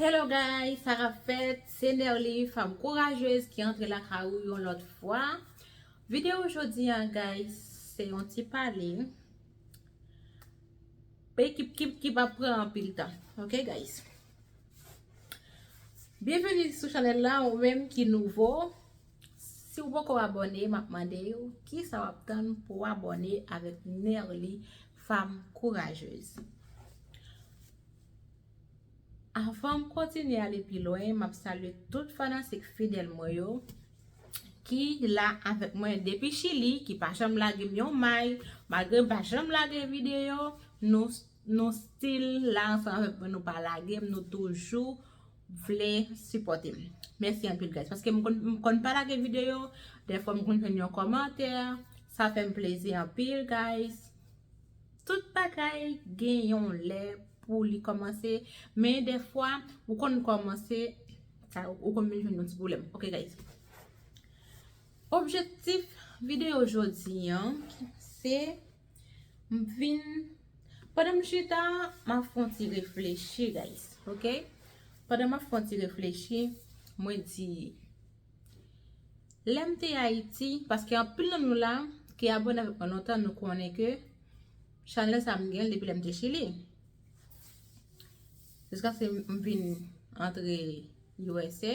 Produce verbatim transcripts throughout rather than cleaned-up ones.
Hello guys, sa k ap fèt? Se Nerly, fanm kourajez ki antre lakay ou yon lòt fwa. Videyo jodi a, guys, se yon ti pale. Pe ki, ki, ki p ap pran anpil tan. Ok, guys? Byenveni sou chanèl la, ou menm ki nouvo. Si w poko abòne, m ap mande w, kisa w ap tann pou w abòne avèk Nerly, fanm kourajez? Avan m kontinye ale pi lwen, m ap salye tout fanatik fidèl mwen yo ki la avèk mwen depi Chili, ki pa janm lage m yon may, malgre m pa janm lage videyo, nou, nou still la ansanm avèk mwen, nou pa lage m, nou toujou vle sipòte m. Mèsi anpil, guys, paske m konn, m konn pa lage videyo, dèfwa m konn jwenn yon kòmantè, sa fè m plezi anpil, guys. Tout bagay gen yon lè pou li kòmanse, men dèfwa, ou konn kòmanse, sa, ou konn vin jwenn yon ti pwoblèm. Ok, guys. Objektif videyo jodi a, se m vin, pandan m chita, m ap fè yon ti reflechi, guys, ok? Pandan m ap fè yon ti reflechi, mwen di, lè m te Ayiti, paske anpil nan nou la, ki abòne avèk mwen lontan, nou konnen ke chanèl sa m gen l depi lè m te Chili. Jiskaske m vin antre U S A,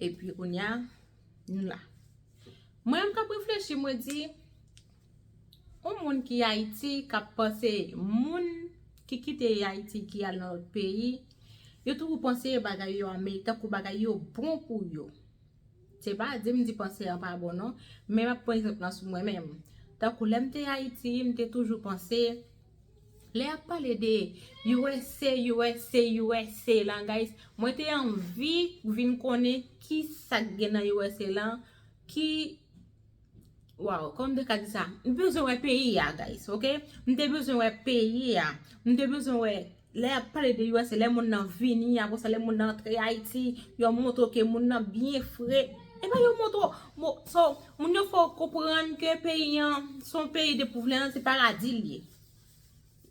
epi kounye a, nou la. Mwen, m t ap reflechi, mwen di, yon moun ki Ayiti, k ap panse, moun ki kite Ayiti, ki al nan lòt peyi, yo toujou panse bagay yo a meyè, tankou bagay yo bon pou yo. Se pa di m di panse an pa bon, non, men m ap pran egzanp lan sou mwen menm. Tankou lè m te Ayiti, m te toujou panse, lè y ap pale de U S A, U S A, U S A la, guys, mwen te anvi vin konnen ki sa k gen nan U S A lan, ki, waw, kòman m te ka di sa? M bezwen wè peyi a, guys, ok? M te bezwen wè peyi a. M te bezwen wè, lè y ap pale de U S A, lè moun nan vini, apre sa, lè moun nan antre Ayiti, yo montre w ke moun nan byen fre. Epa yo montre w, mo-, so, moun yo fè w konprann ke peyi an, se yon peyi depi w vle, se paradi l ye.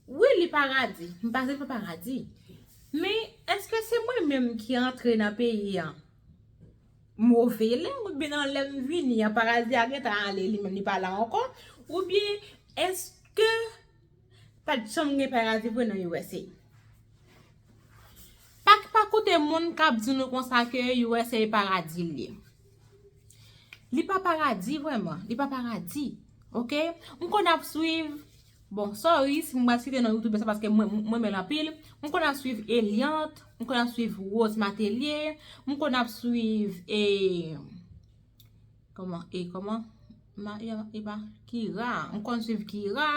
Wi, li paradi. M pa di l pa paradi. Men, èske se mwen menm ki antre nan peyi an move lè, oubyen nan lè m vini an, paradi a gentan ale, li menm li pa la ankò? Oubyen, èske pa t janm gen paradi vre nan U S A? Pa, pa koute moun k ap di nou konsa ke U S A paradi l ye. Li pa paradi vrèman, li pa paradi. Ok? M konn ap swiv, bon, sorry si m pral site non youtubè sa paske mwen, mwen renmen l anpil. M konn ap swiv Eliante, m konn ap swiv Rose Matelier, m konn ap swiv, e, kòman, e, kòman? Ma, e, e pa, Kira. M konn swiv Kira.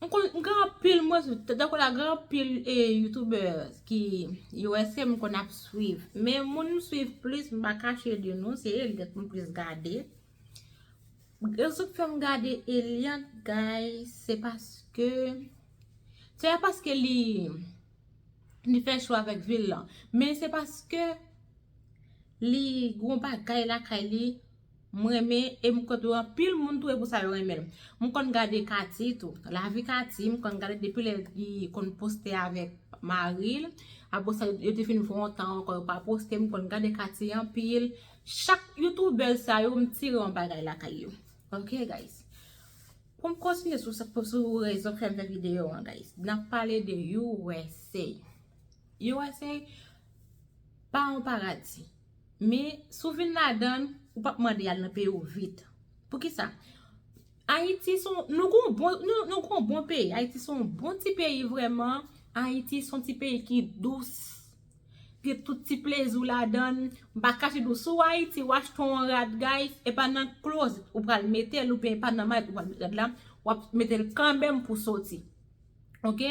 M konn, m gen anpil, mwen, tankou la, gen anpil, e, youtubè ki U S A m konn ap swiv. Men moun m swiv plis, m pa kache di nou, se Eliante m plis gade. Rezon k fè m gade Eliante, guys, se paske, se pa paske li, li fè cho avèk vi l lan, men se paske li gon bagay lakay li, m renmen, e m konnen anpil moun tou e pou sa yo renmen l. M konn gade Katy tou, lavi Katy, m konn gade depi lè li konn poste avèk mari l. Apre sa, yo te fin fè yon tan ankò, yo pa poste, m konn gade Katy anpil. Chak youtubè sa yo, m tire yon bagay lakay yo. Ok, guys? Pou m kontinye sou sa, sou rezon k fè m fè videyo an, guys. N ap pale de U S A. U S A pa yon paradi. Men, si w vin ladan l, ou p ap mande al nan peyi w vit. Poukisa? Ayiti se yon, nou gon bon, nou, nou gon bon peyi. Ayiti se yon bon ti peyi vrèman. Ayiti se yon ti peyi ki dous. Gen tout ti plezi w ladan l. M pa kache di w, si w Ayiti, w achte yon rad, guys, e pa nan klozèt ou pral mete l, oubyen e pa nan malet ou pral mete rad la, w ap mete l kanmenm pou soti. Ok?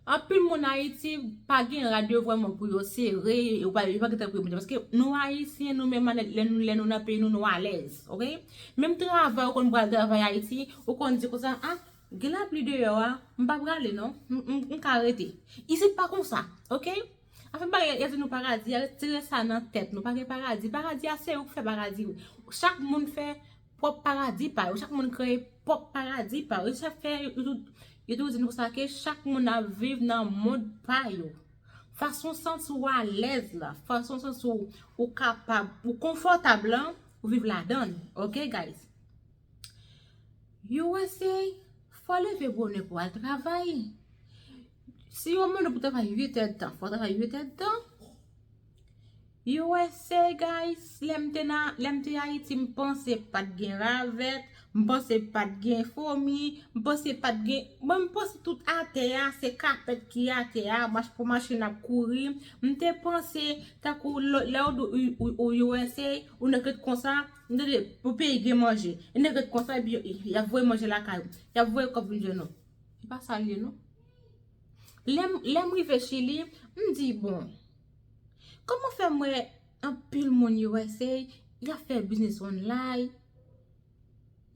Anpil moun Ayiti pa gen rad yo vrèman pou yo sere, yo pa, yo pa gen tan pou yo mete. Paske nou Ayisyen, nou menm, lè nou, lè nou nan peyi nou, nou alèz. Ok? Menm travay, ou konn pral travay Ayiti, ou konn di konsa, ah, gen lapli deyò a, m pa prale non, m, m, m ka rete. Isit pa konsa, ok? Afè bagay, y ap di nou paradi, retire sa nan tèt nou, pa gen paradi. Paradi a se ou k fè paradi ou. Chak moun fè pwòp paradi pa yo, chak moun kreye pwòp paradi pa yo. E sa fè yo, yo, yo toujou di nou sa ke chak moun ap viv nan mond pa yo. Fason w santi w alèz la, fason w santi w, ou kapab, ou konfòtab lan, ou viv ladan l. Ok, guys? U S A, fò w leve bonè pou w al travay. Si yo mande w pou w travay uit èdtan, fò w travay uit èdtan. U S A, guys, lè m te nan, lè m te Ayiti, m panse pa t gen ravèt, m panse pa t gen fomi, m panse pa t gen, mwen, m panse tout atè a, se kapèt ki atè a, mach-, pou machin ap kouri. M te panse, tankou lè, lè w di w, w, w, U S A, ou nan ret konsa, m tande pou peyi gen manje. Ou nan ret konsa, epi y ap voye manje lakay ou. Y ap voye kòb vin jwenn ou. E pa sa l ye, non. Lè m, lè m rive Chili, m di, bon, kòman fè m wè anpil moun U S A, y ap fè biznis online,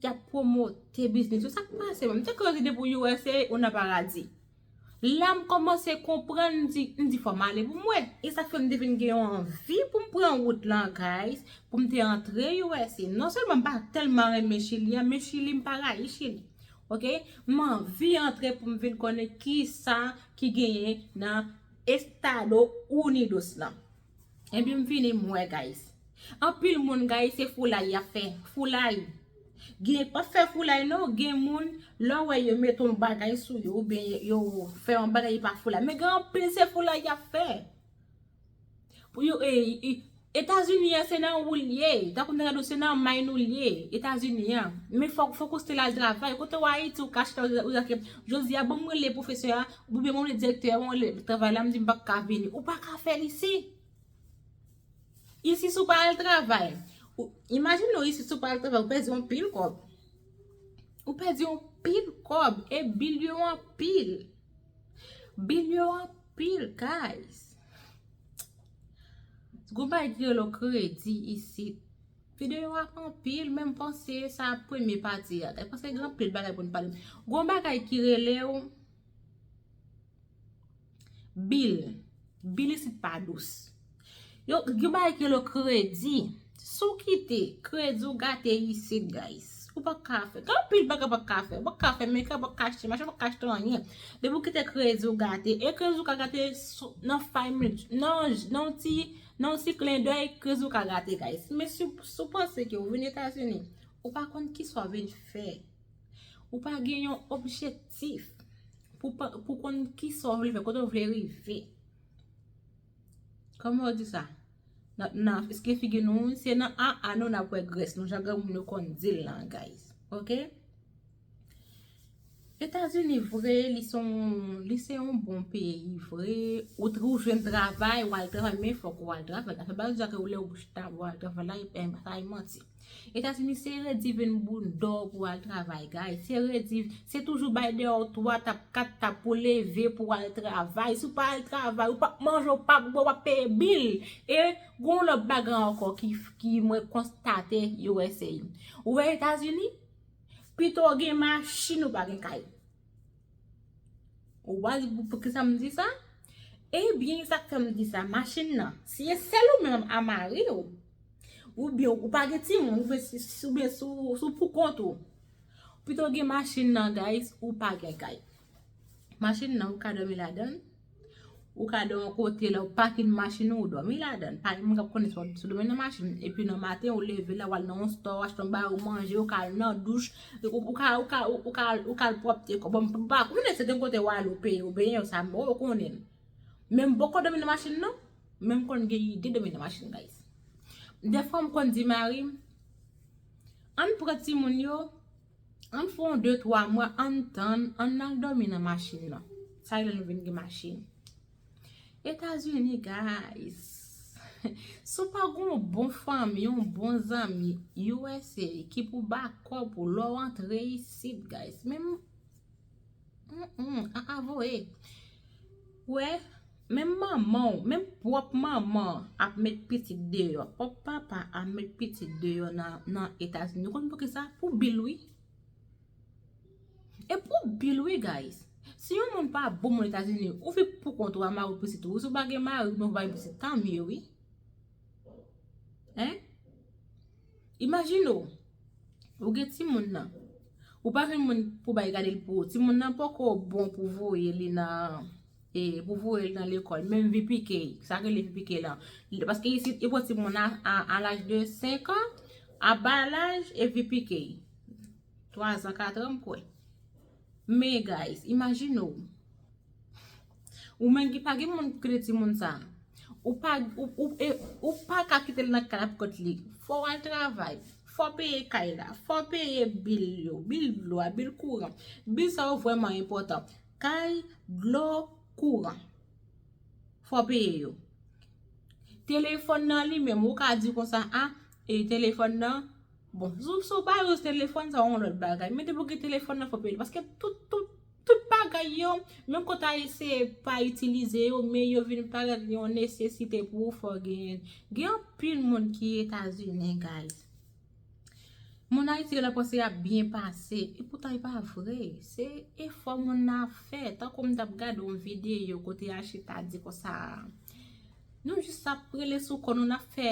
y ap pwomote biznis yo. Sa k pase? M te kwè depi w U S A, ou nan paradi. La, m kòmanse konprann, m di, m di, fò m ale pou m wè. E sa k fè m te vin gen yon anvi pou m pran wout lan, guys, pou m te antre U S A. Non sèlman m pa tèlman renmen Chili an, men Chili, m pa rayi Chili. Ok? M anvi antre pou m vin konnen kisa ki genyen nan Estado Unidos lan. Ebyen, m vini, m wè, guys. Anpil moun, guys, se foulay y ap fè. Foulay. Gen, pa fè foulay, non. Gen moun, lè w wè yo mete yon bagay sou yo, oubyen yo fè yon bagay, e pa foulay. Men gen anpil, se foulay y ap fè. Pou yo, e, e, Etazini an, se nan ou l ye. Tankou m te gade w, se nan may nou l ye. Etazini an. Men fòk, fòk ou still al travay. Kote w Ayiti, ou ka chita, ou, ou, ou, jodi a, ban m rele pwofesè a, oubyen ban m rele direktè a, ban m rele travay la, m di m p ap ka vini. Ou pa ka fè l isi. Isi, si w pa al travay, ou, imajine w isi, si w pa al travay, ou pèdi yon pil kòb. Ou pèdi yon pil kòb, e bil yo anpil. Bil yo anpil, guys. Gon bagay ki rele kredi isit. Videyo a anpil, men m panse sa premye pati a. M panse gen anpil bagay pou n pale. Gon bagay ki rele w bil. Bil isit pa dous. Yo, gen bagay ki rele kredi. Si w kite kredi w gate isit, guys, ou pa ka fè. Gen anpil bagay ou pa ka fè. Ou pa ka fè mekè, ou pa ka achte machin, ou pa ka achte anyen. Depi w kite kredi w gate, e kredi w ka gate sou, nan five minutes, nan, nan ti, nan ti klendèy, kredi w ka gate, guys. Men si, si w panse ke w vin Etazini, ou pa konn kisa w vin fè. Ou pa gen yon objektif pou, pou konn kisa w vle fè, kote w vle rive. Kòman yo di sa? Nan, nan, èske figi nou, se nan a a nou n ap wè grès nou, jan granmoun yo konn di l lan, guys. Ok? Etazini vre, li se yon, li se yon bon peyi vre. Ou trou jwenn travay, w al travay, men fòk ou al travay. Afè ba yo di ke ou lè ou chita, ou al travay la, e, e, sa e manti. Etazini se redi vin bounda w pou al travay, guys. Se redi, se toujou bay deyò twa tap, kat tap pou leve pou al travay. Si w pa al travay, ou p ap manje, ou p ap bwè, w ap peye bil. E gon lòt bagay ankò ki, ki mwen konstate U S A. Ou wè Etazini, pito w gen machin, ou pa gen kay. Ou pa di pou, pou ki sa m di sa? Ebyen, sa k fè m di sa, machin nan, si e sèl ou menm a mari w, oubyen ou pa gen timoun, oubyen si, si, oubyen si w, si w pou kont ou, pito w gen machin nan, guys, ou pa gen kay. Machin nan, ou ka dòmi ladan l, ou ka dòmi yon kote la, ou pakin machin ou, ou dòmi ladan l. Pa gen moun k ap konnen si w, si w dòmi nan machin, epi nan maten, ou leve la, w al nan yon store, w achte yon bagay, ou manje, ou ka al nan douch, ou, ou ka, ou ka, ou, ou ka, ou ka al pwòpte kò w. Bon, m pa konnen si gen kote w ale, ou peye, ou benyen, sa m poko konnen. Men m poko dòmi nan machin, non. Men m konn gen ide dòmi nan machin, guys. Dèfwa, m konn di mari m, ann pran timoun yo, ann fè yon de, twa mwa, ann tann, ann al dòmi nan machin nan. Sa lè nou vin gen machin. Etazini, guys. Si w pa gen yon bon fanmi, yon bon zanmi, U S A, ki pou ba kòb ou lè w antre isit, guys. Men, mm, mm, a, a voye. Wè, menm manman w, menm pwòp manman ap met pitit deyò, pwòp papa ap met pitit deyò nan, nan Etazini. Ou konn poukisa? Pou bil, wi. E pou bil, wi, guys. Si yon moun pa bon moun Etazini, ou viv pou kont ou a mari w, pitit ou. Si w pa gen mari, men ou pa gen pitit, tanmye, wi. Hein? Imajine w, ou gen timoun nan. Ou pa jwenn moun pou bay gade l pou ou. Timoun nan poko bon pou voye li nan, e, pou voye l nan lekòl, menm V P K, sa k rele V P K lan. Paske isit, yo pran timoun a, a, a laj de senk an, a ba laj, e V P K. Twa zan, kat an, m kwè. Men, guys, imajine w. Ou menm ki pa gen moun pou kite timoun sa. Ou pa, ou, ou, e, ou pa ka kite l nan kay la pou kont li. Fò w al travay. Fò w peye kay la. Fò w peye bil yo. Bil dlo a, bil kouran. Bil sa yo vrèman enpòtan. Kay, dlo, kouran. Fò w peye yo. Telefòn nan li menm, ou ka di konsa, a, e telefòn nan, bon, si w, si w pa use telefòn, sa yon lòt bagay. Men depi w gen telefòn nan, fò w peye li. Paske tout, tout, tout bagay yo, menm kote a eseye pa itilize yo, men yo vin parèt yon nesesite pou ou, fò w genyen. Gen anpil moun ki Etazini, guys. Moun Ayiti genlè panse y ap byen pase, epoutan e pa vre. Se efò moun nan ap fè. Tankou m t ap gade yon videyo kote y a chita di konsa, nou jis ap rele sou kò nou, n ap fè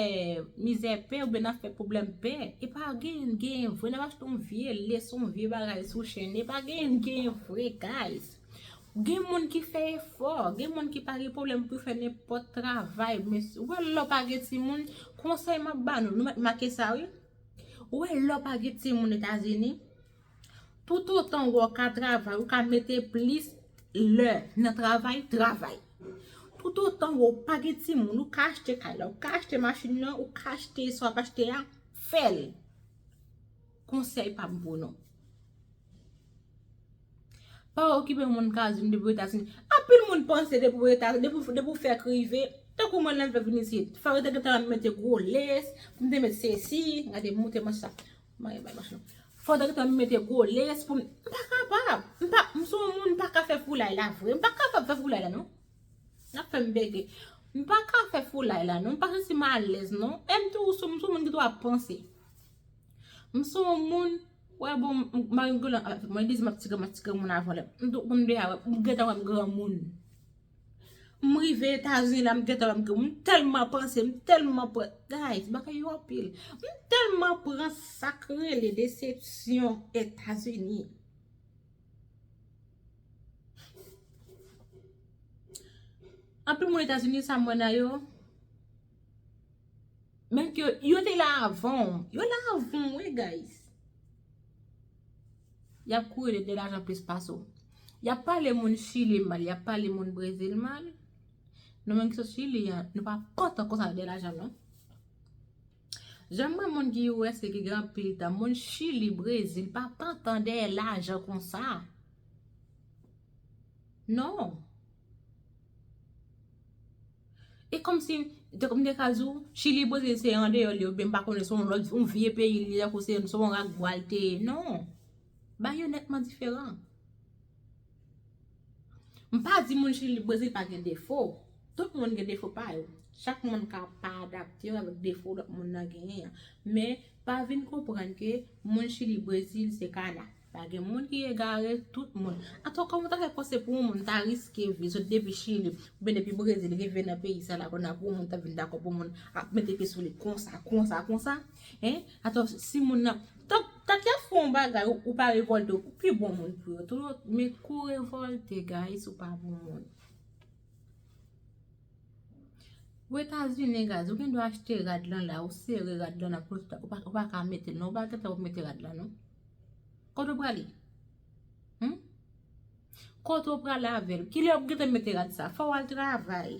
mizè pè oubyen n ap fè pwoblèm pè. E pa genyen, genyen vre, n ap achte yon vye leson, yon vye bagay sou chèn. E pa genyen, genyen vre, guys. Gen moun ki fè efò, gen moun ki pa gen pwoblèm pou fè nenpòt travay. Men ou wè lè w pa gen timoun, konsèy m ap ba nou, nou mèt make sa wi. Ou wè lè w pa gen timoun Etazini, toutotan w ka travay, ou ka mete plis lè nan travay, travay. Toutotan w pa gen timoun, ou ka achte kay la, ou ka achte machin nan, ou ka achte sa w ap achte a, fè l. Konsèy pa m pou nou. Pa okipe moun Etazini depi w Etazini. Anpil moun panse depi w Etazini, depi, depi w fèk rive, tankou mwen lè m fèk vin isit. Fò yo te gentan mete gwo lès, pou m te met sesi, gade m moute manch sa. Mwen bay manch non. Fò yo te gentan mete gwo lès pou m, m pa kapab. M pa, m se yon moun m pa ka fè foulay la vre. M pa kapab fè foulay la non. N ap fè m bege. M pa ka fè foulay la non. M pa santi m alèz non. E m tou, m se yon moun ki tou ap panse. M se yon moun, wè bon, m, m, mwen di m ap ti granmoun, ap ti granmoun avan lè. M tou, m deja wè, m gentan wè m granmoun. M rive Etazini la, m gentan wè m granmoun. M tèlman panse, m tèlman pran, guys, bagay yo anpil. M tèlman pran sa k rele desepsyon Etazini. Anpil moun Etazini, sa m wè nan yo, menm ke yo te la avan w. Yo la avan w, wi, guys. Y ap kouri de, de lajan plis pase w. Y ap pale moun Chili mal, y ap pale moun Brezil mal. Nou menm ki sot Chili an, nou pa pantan konsa de lajan, non. Jan m wè moun ki U S A ki gen anpil tan, moun Chili, Brezil, pa pantan dèyè lajan konsa. Non. E kòmsi, de, m te ka di w, Chili, Brezil, se andeyò li ye, oubyen m pa konnen se yon lòt, yon vye peyi li ye, tankou se, se yon rak bwa l te ye. Non. Bagay yo nètman diferan. M pa di moun Chili, Brezil pa gen defo. Tout moun gen defo pa yo. Chak moun ka pa adapte yo avèk defo lòt moun nan genyen an. Men, pa vin konprann ke moun Chili, Brezil se kana. Pa gen moun ki egare, tout moun. Antouka, kòman w ta fè panse pou yon moun ta riske vi l, sot depi Chili, oubyen depi Brezil, rive nan peyi sa la, kounye a pou yon moun ta vin dakò pou moun ap mete pye sou li konsa, konsa, konsa? Hein? Atò, si moun nan, tank, tank y ap fè yon bagay, ou, ou pa revòlte, ou pi bon moun pou yo. Tout, men kou revòlte, guys, ou pa bon moun. Ou Etazini, guys, ou gen dwa achte rad lan la, ou sere rad lan nan pwofita, ou pa, ou pa ka mete l, non, ou pa gentan pou mete rad lan, non. Kote w prale? Hmm? Kote w prale avè l? Kilè w gentan mete rad sa? Fò w al travay.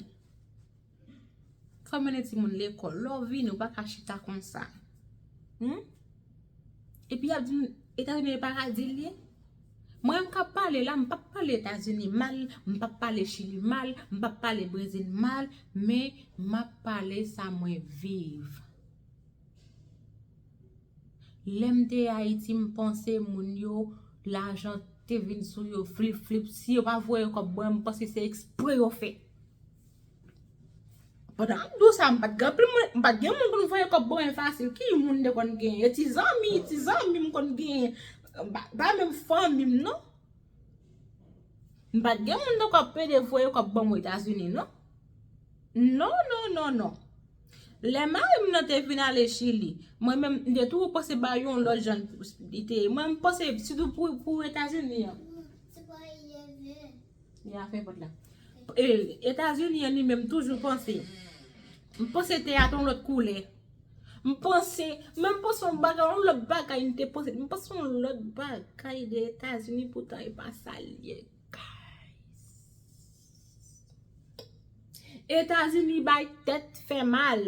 Fò w mennen timoun lekòl. Lè w vini, ou pa ka chita konsa. Hmm? Epi y ap di m Etazini e paradi l ye. Mwen menm k ap pale la, m p ap pale Etazini mal, m p ap pale Chili mal, m p ap pale Brezil mal, men m ap pale sa mwen viv. Lè m te Ayiti, m panse moun yo, lajan te vin sou yo, flip, flip. Si yo pa voye kòb ban m, m panse se ekspre yo fè. Pandan m ap di w sa, m pa t gen anpil moun, m pa t gen moun pou m voye kòb ban m fasil. Ki moun m te konn genyen? E ti zanmi, ti zanmi m konn genyen. Pa, pa menm fanmi m, non. M pa t gen moun nan k ap pede voye kòb ban mwen Etazini, non. Non, non, non, non. Lè mari m nan te vin ale Chili, mwen menm, m te toujou panse bagay yo yon lòt jan li te ye. Mwen, m panse, sitou pou, pou Etazini an. Li a fè pòt la. E, Etazini an li menm toujou panse. M panse te a te yon lòt koulè. M panse, men m panse yon bagay, yon lòt bagay m te panse. M panse yon lòt bagay de Etazini, poutan e pa sa l ye, guys. Etazini bay tèt fè mal.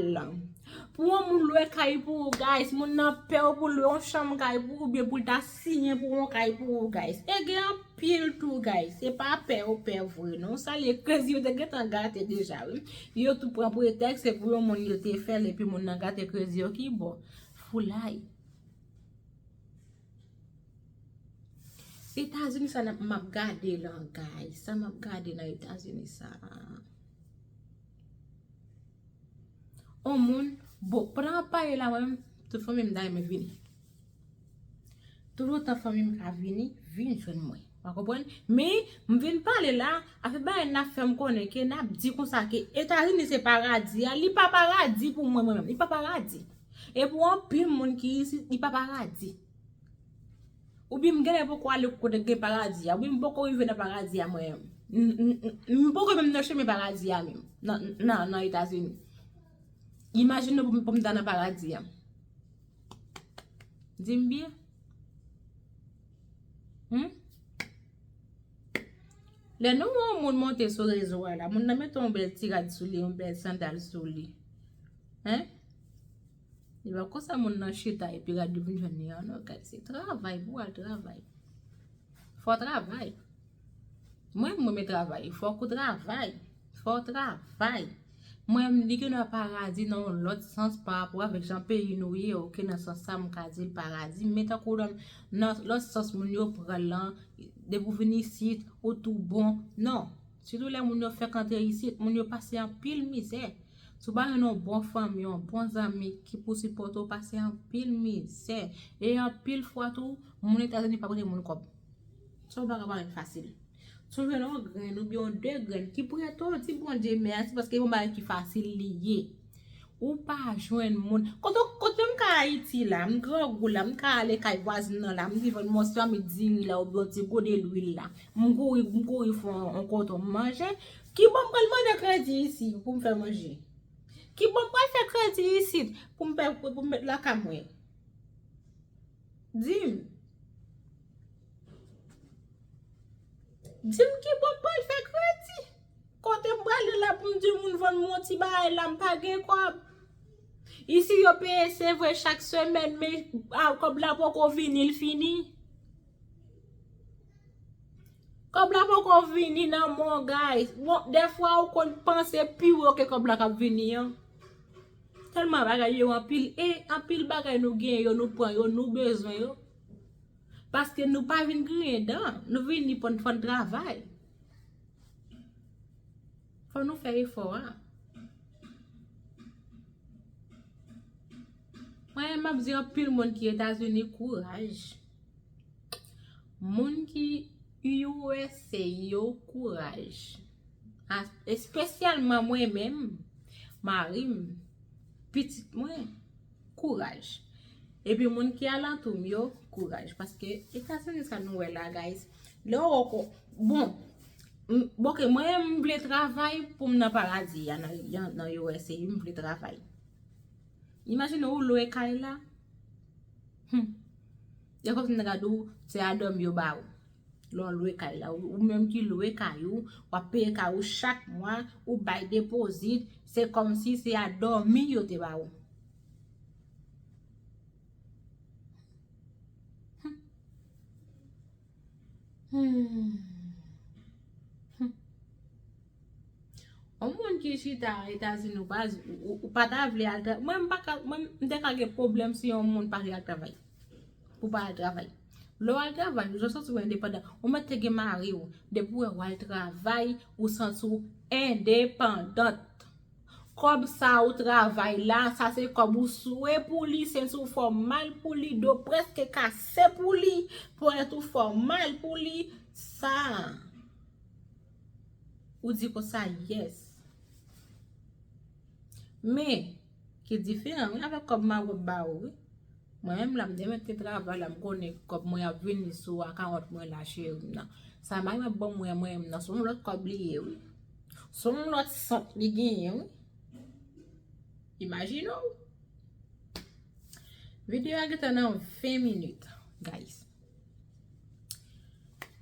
Pou yon moun lwe kay pou ou, guys, moun nan pè w pou lwe yon chanm kay pou ou, oubyen pou l ta siyen pou yon kay pou ou, guys. E gen anpil tou, guys. Se pa pè yo pè vre, non. Sa li ye, krezi yo te gentan gate deja, wi. Yo tou pran pretèks, se pou yon moun yo te fè l, epi moun nan gate krezi yo ki bò. Foulay. Etazini sa n ap, m ap gade lan, guys. Sa m ap gade nan Etazini sa. On moun, bon, pandan m ap pale la, mwen menm, tout fanmi m ta renmen vini. Toutotan fanmi m ka vini, vin jwenn mwen. Ou konprann? Men, m vin pale la, afè bagay n ap fè m konnen ke n ap di konsa ke Etazini se paradi a, li pa paradi pou mwen, mwen menm, li pa paradi. E pou anpil moun ki isit, li pa paradi. Oubyen m genlè poko ale kote gen paradi a, oubyen m poko rive nan paradi a mwen menm. M, m, m, m poko menm nan chemen paradi a menm, nan, nan, nan Etazini. Imajine w pou m, pou m ta nan paradi a. Di m byen. Hmm? Lè nou wè yon moun monte sou rezo a la, moun nan mete yon bèl ti rad sou li, yon bèl sandal sou li. Hein? E pa konsa moun nan chita epi rad yo vin jwenn li an, non, guys. Se travay pou w al travay. Fò w travay. Mwen, mwen, mwen travay. Fòk ou travay. Fò w travay. Mwen, m di ke nou nan paradi nan yon lòt sans pa rapò avèk jan peyi nou ye, oke, nan sans sa, m ka di l paradi. Men tankou nan, nan lòt sans moun yo pran l lan, depi w vin isit, ou tou bon. Non. Sitou lè moun yo fèk antre isit, moun yo pase anpil mizè. Si w pa jwenn yon bon fanmi, yon bon zanmi ki pou sipòte w, pase anpil mizè. E anpil fwa tou, moun Etazini p ap rete moun kòb. Se yon bagay pa menm fasil. Si w jwenn yon grenn oubyen yon de grenn ki prete w, di Bondye mèsi paske yon bagay ki fasil li ye. Ou pa jwenn moun. Kote, kote m ka Ayiti la, m grangou la, m ka ale kay vwazin nan la, m di vann m yon sanmi diri la oubyen yon ti gode lwil la. M kouri, m kouri fè yon, yon koton m manje. Ki bò m pral mande kredi isit pou m fè manje? Ki bò m pral fè kredi isit pou m fè, pou, pou m met lakay mwen? Di m. Di m ki bò m pral fè kredi. Kote m prale la pou m di moun vann m yon ti bagay la, m pa gen kòb. Isi yo peye, se vre, chak semèn, men a, kòb la poko vini, l fini. Kòb la poko vini nan men w, guys. Bon, dèfwa ou konn panse pi wo ke kòb la k ap vini an. Tèlman bagay yo anpil, e anpil bagay nou genyen yo, nou pran yo, nou bezwen yo. Paske nou pa vin griyen dan, nou vini pou n, pou n travay. Fò nou fè efò a. Mwen, m ap di anpil moun ki Etazini, kouraj. Moun ki U S A yo, kouraj. A, espesyalman mwen menm, mari m, pitit mwen, kouraj. Epi moun ki alantou m yo, kouraj. Paske Etazini sa nou wè la, guys. Lè w wè ko-, bon, m, bon, ke mwen, m vle travay pou m nan paradi a, nan, nan, nan U S A, m vle travay. Imajine ou lwe kay la. Hmm. E kòmsi nèg la di w, se a dòmi yo ba ou. Lè w lwe kay la, ou, ou menm ki lwe kay ou, w ap peye kay ou chak mwa, ou bay depozit, se kòmsi se a dòmi yo te ba ou. Hmm. Hmm. Hmm. Yon moun ki chita Etazini, ou pa, ou, ou pa ta vle al tra-, mwen, m pa ka, mwen, m te ka gen pwoblèm si yon moun pa vle al travay. Pou pa al travay. Lè w al travay, ou santi w endepandan. Ou mèt te gen mari w. Depi w wè w al travay, ou santi w endepandant. Kòb sa ou travay la, sa se kòb ou swe pou li, senti w fè w mal pou li, do prèske kase pou li, ponyèt ou fè w mal pou li, sa. Ou di konsa, yes. Men, ki diferan, wi, avèk kòb mari w ap ba ou, wi. Mwen menm la, m te mete travay la, m konnen kòb mwen ap vini sou akawont mwen la, cheri m nan. Sa mari m ap ban mwen, mwen menm nan, se yon lòt kòb li ye, wi. Se yon lòt sant li genyen, wi. Imajine w. Videyo a gentan nan ven minit, guys.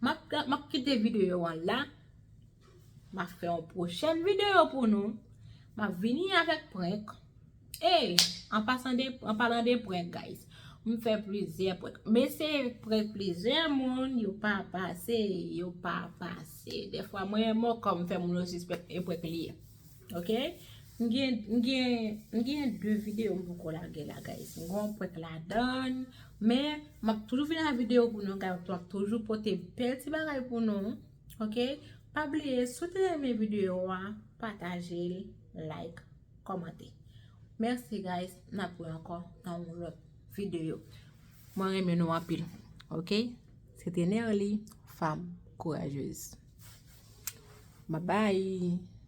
M ap, m ap kite videyo an la. M ap fè yon pwochèn videyo pou nou. M ap vini avèk prank. E, an pasan de, an palan de prank, guys, m fè plizyè prank. M eseye prank plizyè moun, yo pa pase, yo pa pase. Dèfwa, mwen renmen kòm fè moun yo sispèk e prank li ye. Ok? M gen, m gen, m gen de videyo m poko lage la, guys. M gen yon prank ladann, men m ap toujou vin ak videyo pou nou, guys. M ap toujou pote bèl ti bagay pou nou. Ok? Pa bliye, si w te renmen videyo a, pataje l, like, kòmante. Mèsi, guys. N ap wè ankò nan yon lòt videyo. Mwen renmen nou anpil. Ok? Se te Nerly, fanm kourajez. Bye bye.